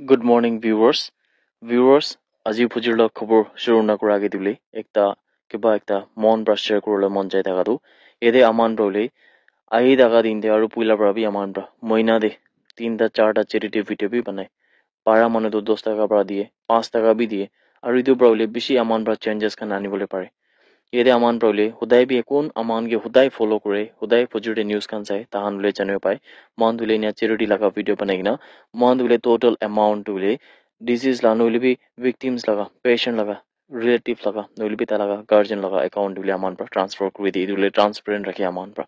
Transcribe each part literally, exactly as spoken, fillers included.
Good morning, viewers. Viewers, aji phujir la khobor shuru na kura age dile ekta kiba ekta mon pra share kuribole mon jai thaka tu. Yate aman pra hule ahi thaka din te aru puila pra bi aman pra moina te tinta charta charity video bi banai. Para manu tu dos taka pra diye, panch taka bi diye. Aru etu pra hule bishi aman pra changes khan anibole pare. Yate aman pra hule hodai bi kun aman ke hodai follow kure, hodai phujir te news khan sai, tahan hule janibo pai. Mohan hule enia charity laga video banai kena, mohan hule total amount hule disease la nohole bi victims laga, patient laga, relative laga, nohole bi tai laga guardian laga account hule aman pra transfer kuri di. Etu hule transparent rakhi aman pra.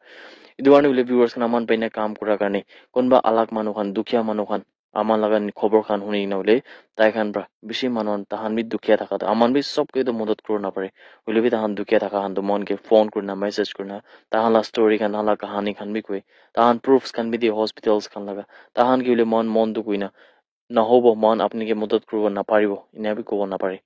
Etu karne hule viewers khan aman pra enia kam kura karne kunba alag manu khan, dukhia manu khan, aman laga ni khobor khan huni kena hule tai khan pra bishi manu khan tahan bi dukhia thaka tu aman bi sob ke tu modot kuri na pare. Hule bi tahan dukhia thaka khan tu mon ke phone kuri na, message kuri na, tahan la story khan, tahan la kahani khan bi koi, tahan proofs khan bi di hospitals khan laga. Tahan ke hule mon, mon dukh hoi na nahobo, mohan apni ke modot kuribo naparibo, enia bi kobo napare.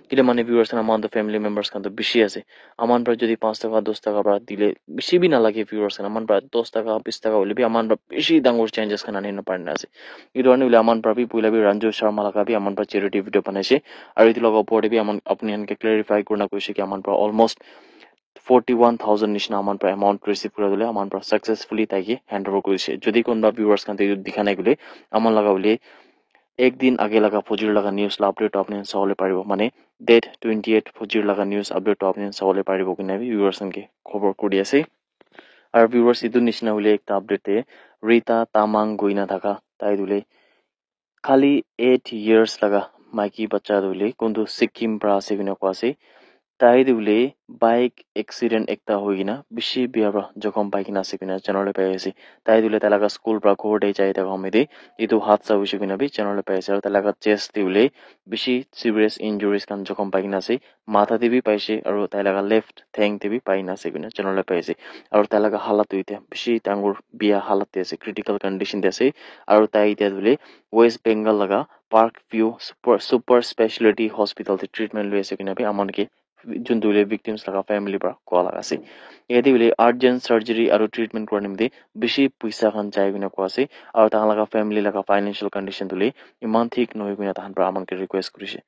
Kile mane viewers khan, aman toh family members khan toh bishi ase. Aman pra jodi panch taka, dos taka pra dile bishi bi nalage viewers khan. Aman pra dos taka, bis taka hoile bi aman pra bishi dangor changes khan ani na parina ase. Etu karne hoile aman pra bi puila bi Ranju Sharma laga bi aman pra charity video banaise. Aru etu laga opor te bi aman apni khan ke clarify kurina koise ki aman pra almost forty one thousand nishina aman pra amount receive kura dile aman pra successfully tai ke hand over kurise. Jodi kunba viewers khan te etu dikha nai koile, aman laga hoile ek din age laga phujir laga news la update toh apni khan sabole paribo, mane date twenty eight phujir laga news update toh apni khan sabole paribo koina bi viewers khan ke khobor kuri ase. Aru viewers, etu nishina hoile ekta update te Rita Tamang koina thaka tai tu hoile khali eight years laga maiki bacha tu hoile kuntu Sikkim pra ase koina koa ase. Tai tu hoile bike accident ekta hoi kena bishi bia pra jokhom pai kena ase koina janabole pai ase. Tai tu hoile tai laga school pra ghor te jai thaka home te etu hadsa hoise koina bi janabole pai ase. Aru tai laga chest te hoile bishi serious injuries khan jokhom pai kena ase. Matha te bi paise aru tai laga left theng te bi pai kena ase koina janabole pai ase. Aru tai laga halat tu etiya bishi dangor bia halat te ase, critical condition te ase. Aru tai etiya tu hoile West Bengal laga Park View Super, Super Speciality Hospital te treatment lui ase koina bi aman ke juntu hoile victims laga family pra koa laga ase. Yate hoile urgent surgery aru treatment kura nimite bishi puisa khan jai koina koa ase. Aru tahan laga family laga financial condition tu hoile eman thik nohoi koina tahan pra aman ke request kurise.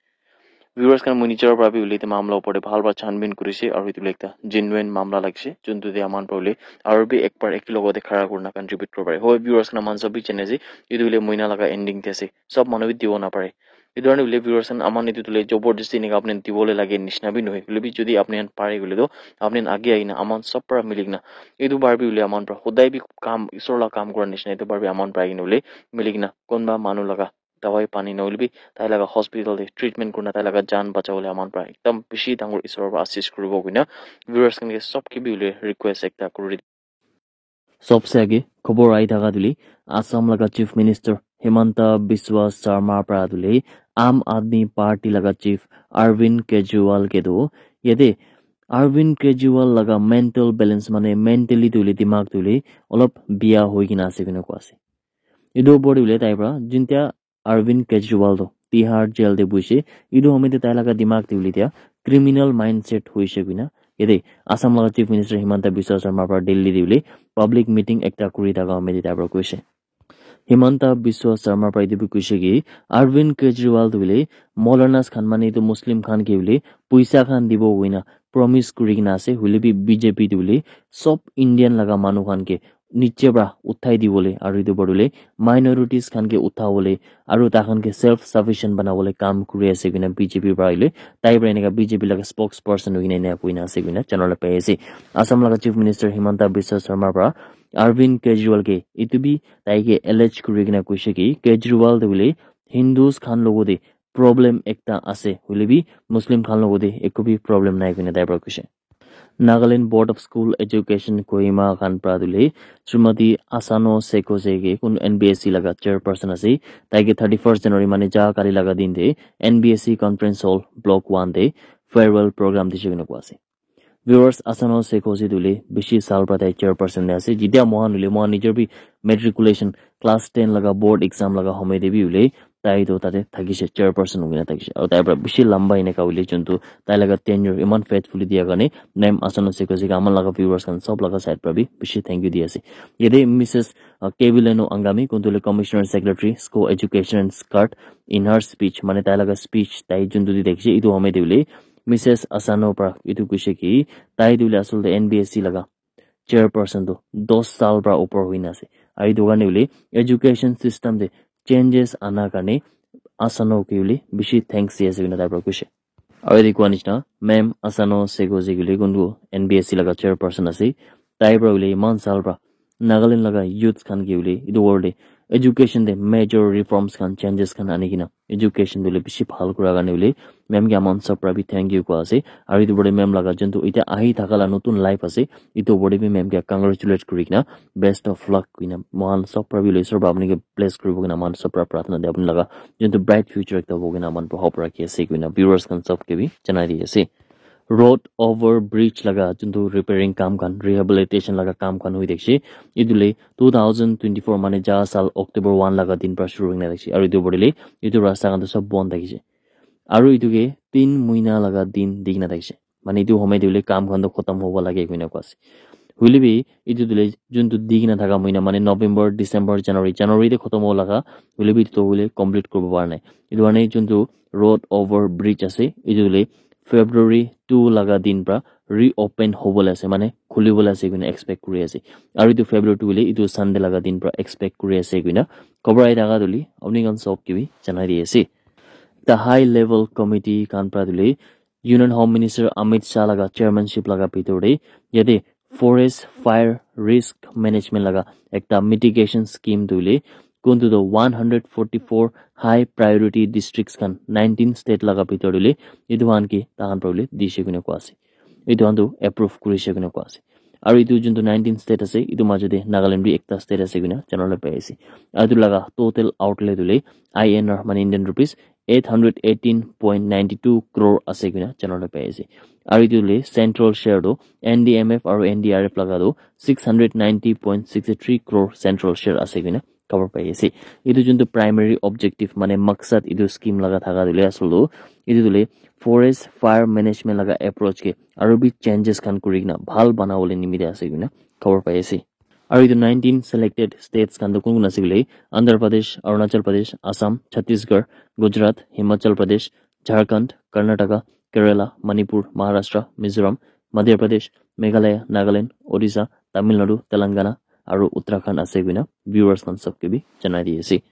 Viewers khan, moi nijor pra bi hoile etu mamla opor te bhal pra chanbin kurise aru etu hoile ekta genuine mamla lagise, juntu te aman pra hoile aru bi ek bar ek logote khara kurina contribute kuribo pare. Hoi, viewers khan, aman sob bi jane ase, etu hoile moina laga ending te ase, sob manu bi dibo napare. Etu karne hoile viewers khan, aman etu tu hoile jabardasti enika apni khan dibole lage nishina bi nohoi. Hoile bi jodi apni khan pare koile toh apni khan age ahina aman sob pra mili kena, etu bar bi hoile aman pra hodai bi kam, isor la kam kura nishina, etu bar bi aman pra ahikena hoile mili kena kunba manu laga dawai pani nohole bi tai laga hospital te treatment kurina tai laga jaan bachabole aman pra ekdum bishi dangor isor pra asis kuribo koina viewers khan ke sob ke bi hoile request ekta kuri. Sobse age khobor ahi thaka tu hoile Assam laga Chief Minister Himanta Biswa Sarma pra tu hoile Aam Aadmi Party laga Chief Arvind Kejriwal ke tu yate Arvind Kejriwal laga mental balance, mane mentally tu hoile dimag tu hoile olop bia hoi kena ase koina koa ase. Etu opor te hoile tai pra jintia Arvind Kejriwal toh Tihar jail te buhise. Etu home te tai laga dimag te hoile tia criminal mindset hoise koina yate Assam laga Chief Minister Himanta Biswa Sarma pra Delhi te hoile public meeting ekta kuri thaka home te tai pra koise. Himanta Biswa Sarma pra etu bi koise ki Arvind Kejriwal tu hoile Maulanas khan, mane etu Muslim khan ke hoile puisa khan dibo koina promise kuri kena ase. Hoile bi B J P tu hoile sob Indian laga manu khan ke niche pra uthai dibole aru etu opor te hoile minorities khan ke uthabole aru tai khan ke self sufficient banabole kam kuri ase koina B J P pra hoile tai pra enika B J P laga spokesperson hoi kena enika koina ase koina janabole pai ase. Assam laga Chief Minister Himanta Biswa Sarma pra Arvind Kejriwal ke etu bi tai ke allege kuri kena koise ki Kejriwal tu hoile Hindus khan logote problem ekta ase, hoile bi Muslim khan logote eku bi problem nai koina tai pra koise. Nagaland Board of School Education Kohima khan pra tu hoile Srimati Asano Sekose ke kun N B S C laga chairperson ase, tai ke thirty first January, mane ja kali laga din te N B S C Conference Hall Block one te farewell program dise koina koa ase. Viewers, Asano Sekose tu hoile bishi saal pra tai chairperson te ase. Jitia mohan hoile mohan nijor bi matriculation class ten laga board exam laga home te bi hoile tai toh tate thakishe, chairperson hoikena thakishe. Aru tai pra bishi lamba eneka hoile juntu tai laga tenure eman faithfully dia karne ma'am Asano Segozi ke aman laga viewers khan sob laga side pra bi bishi thank you di ase. Yate Missus uh, Kevileno Angami, kuntu le Commissioner Secretary, School Education and Skirt, in her speech, mane tai laga speech, tai juntu di dekhishe, itu home de ule, Missus Asano pra itu kuishe ki, tai de ule asol de N B S C laga chairperson tu dos sal pra upor huina ase. Aru itu karne ule, education system de changes ana karne Asano ke ule, bishi thanks di ase, kuina tai pra kuishe. Aru yate koa nishina, ma'am Asano Segozi kile kuntu N B S C laga chairperson ase. Tai pra hoile iman sal pra Nagaland laga youths khan ke hoile etu world de education de major reforms khan, changes khan ani kena education tu hoile bishi bhal kura karne hoile ma'am ke aman sab pra bi thank you koa ase. Aru etu pore ma'am laga juntu etiya ahi thaka la notun life ase, etu pore bi ma'am ke congratulate kuri kena best of luck koina mohan sab pra bi hoile isor pra apni ke bless kuribo koina mohan sab pra pratna de apni laga juntu bright future ekta hobo koina mohan pra hope rakhi ase koina viewers khan sab ke bi janai di ase. Road over bridge laga juntu repairing kam khan, rehabilitation laga kam khan hoi thakishe. Etu le two thousand twenty-four mane ja sal October one laga din pra shuru hoina thakishe. Aru etu pore le etu rasta khan tu sob bon thakishe. Aru etu ke tin muina laga din dikena thakishe. Mane etu home de hoile kam khan tu khotom hobo lage koina koa ase. Hoile bi etu tu le juntu dikena thaka muina mane November, December, January, January de khotom hobo laga hoile bi etu tu hoile complete kuribo para nai. Etu karne juntu road over bridge ase, etu tu le February two laga din pra reopen hobole ase, mane khulibole ase koina expect kuri ase. Aru etu February two le etu Sunday laga din pra expect kuri ase koina khobor ahi thaka tu le apni khan sob ke bi janai di ase. The high level committee khan pra tu le Union Home Minister Amit Shah laga chairmanship laga bitor de yate forest fire risk management laga ekta mitigation scheme tu le kuntu tu one hundred forty-four high priority districts khan nineteen state laga bitor tu le etu khan ke tahan pra le dishe koina koa ase. Etu khan tu approve kurishe koina koa ase. Aru etu juntu nineteen state ase, etu majo de Nagaland bi ekta state ase koina janabole pai ase. Aru etu laga total outlay tu le I N R mane Indian rupees eight hundred eighteen point nine two crore ase koina janabole pai ase. Aru etu le central share tu N D M F aru N D R F laga tu six hundred ninety point six three crore central share ase koina khobor pai ase. Etu juntu primary objective mane maksad etu scheme laga thaka tu le asol tu etu tu le forest fire management laga approach ke aru bi changes khan kuri kena bhal banabole nimite ase koina khobor pai ase. Aru etu nineteen selected states khan tu kun kun ase koile Andhra Pradesh, Arunachal Pradesh, Assam, Chhattisgarh, Gujarat, Himachal Pradesh, Jharkhand, Karnataka, Kerala, Manipur, Maharashtra, Mizoram, Madhya Pradesh, Meghalaya, Nagaland, Odisha, Tamil Nadu, Telangana aru Uttarakhand ase koina viewers khan sob ke bi janai di ase.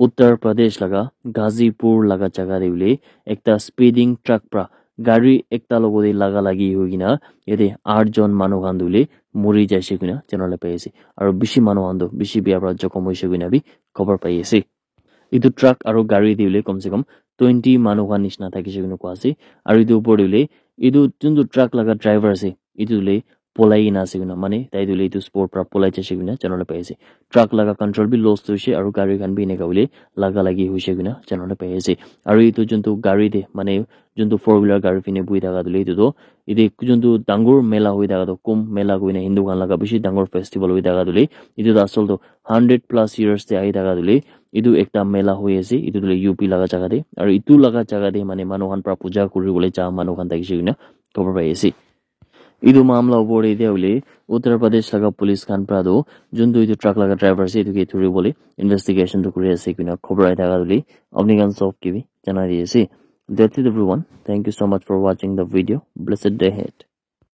Uttar Pradesh laga Ghazipur laga jaga de hoile ekta speeding truck pra gari ekta logote laga lagi hoi kena yate aath jon manu khan tu hoile muri jaise koina janabole pai ase. Aru bishi manu khan tu bishi bia pra jokhom hoise koina bi khobor pai ase. Etu truck aru gari de hoile kom se kom twenty manu khan nishina thakishe koina koa ase. Aru etu upor de hoile etu juntu truck laga driver ase, etu hoile polai kena ase koina, mane tai tu hoile etu spot pra polai jaise koina janabole pai ase. Truck laga control bi lost hoise aru gari khan bi eneka hoile laga lagi hoise koina janabole pai ase. Aru etu juntu gari de mane juntu four wheeler gari phine buhi thaka tu hoile etu tu ete juntu dangor mela hoi thaka tu Kumbh Mela koina Hindu khan laga bishi dangor festival hoi thaka tu hoile etu tu asol tu hundred plus years te ahi thaka tu hoile etu ekta mela hoi ase, etu tu hoile U P laga jaga te aru etu laga jaga te mane manu khan pra puja kuri bole ja manu khan thakishe koina khobor pai ase. Etu mamla upor te etiya hoile Uttar Pradesh laga police khan pra tu juntu etu truck laga driver ase etu ke dhuri bole investigation tu kuri ase koina khobor ahi thaka tu hoile apni khan sob ke bi janai di ase. That's it everyone. Thank you so much for watching the video. Blessed day ahead.